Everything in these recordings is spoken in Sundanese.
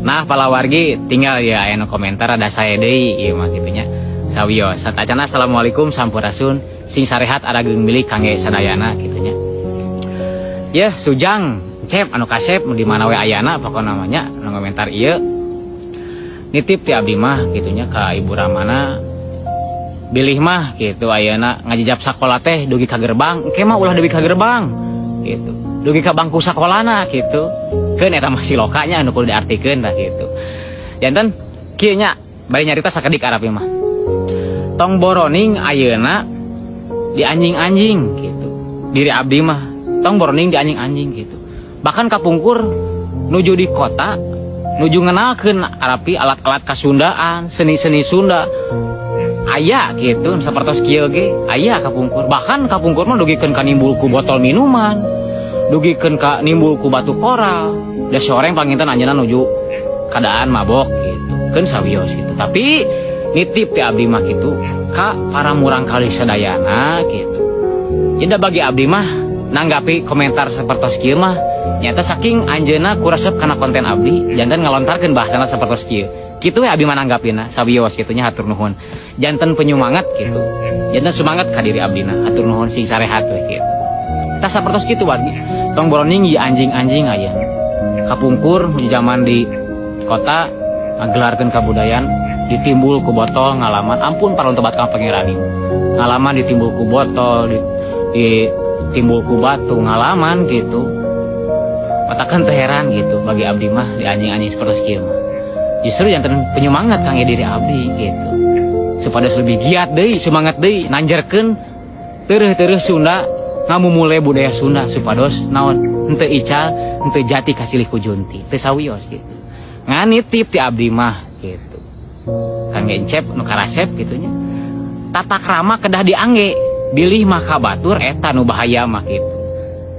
Nah, palawargi tinggal ya aya nu komentar ada saya deui ieu mah kitu nya. Sawios satacana, assalamualaikum, sampurasun, sing sarehat arageung milik kangge sadayana kitu nya. Ya, Sujang Cep anu kasep di mana we ayana, pokokna mah nya nu komentar ieu nitip ti abdi mah kitu nya ka Ibu Ramana, bilih mah gitu ayeuna ngajijap sakola teh dugi ka gerbang, engke mah ulah dugi ka gerbang gitu, dugi ka bangku sakolana gitu. Keun eta mah silokanya anu kudu diartikeun tah gitu. Janten kieu nya, bari nyarita sakedik Arapi mah, tong boroning ayeuna di anjing-anjing gitu. Diri abdi mah tong boroning di anjing-anjing gitu. Bahkan kapungkur nuju di kota nuju ngenalkeun Arapi alat-alat kasundaan, seni-seni Sunda aya gitu, sapertos kieu ge aya kapungkur. Bahkan kapungkur mah dugikeun ka nimbul ku botol minuman, dugikeun ka nimbul ku batu koral da soreng panginten anjeunna nuju keadaan mabok gitu. Keun sawios gitu. Tapi nitip ti abdi mah gitu ka para murangkalih sadayana gitu. Jadi bagi abdi mah nanggapi komentar sapertos kieu mah nyata saking anjeunna kuresep kana konten abdi, janten ngalontarkeun bahasana sapertos kieu. Kitu we abdi mah nanggapina. Sawios kitu nya, hatur nuhun. Janten penyumangat gitu, janten semangat ka diri abdina. Hatur nuhun, sing sarehat we kitu. Tah, sapertos kitu wargi, tong boroning ieu anjing-anjing aya. Kapungkur di zaman di kota ngagelarkeun kabudayaan ditimbul ku botol ngalaman, ampun para tobat ka Pangeran, ngalaman ditimbul ku botol, ditimbul ku batu ngalaman gitu. Matakan teu heran gitu bagi abdi mah di anjing-anjing seperti kieu mah justru yang penyemangat kangge diri abdi gitu, supaya lebih giat deui, semangat deui nanjerkeun tereuh-tereuh Sunda, ngamumule budaya Sunda, supados naon, henteu ical, henteu jati kasilih ku junti teu sawios gitu. Ngan nitip ti abdi mah gitu kangge Encep nu karasep gitu nya, tata krama kedah diangge, bilih mah ka batur eta nu bahaya mah gitu.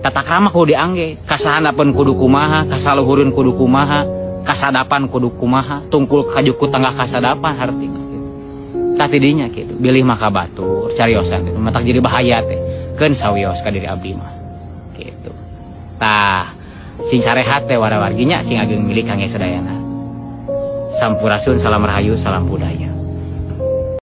Tata krama kudu diangge, kasahandapeun kudu kumaha, kasaluhureun kudu kumaha, kasadapan kudu kumaha, tungkul kajuku tengah kasadapan harti gitu. Tah, tidinya gitu, bilih mah ka batur cariosan gitu matak jadi bahaya teh. Keun sawios ka diri abdi mah gitu. Tah, sing sarehat teh wara-warginya, sing ageng milik kangge sadayana. Sampurasun, salam rahayu, salam budaya.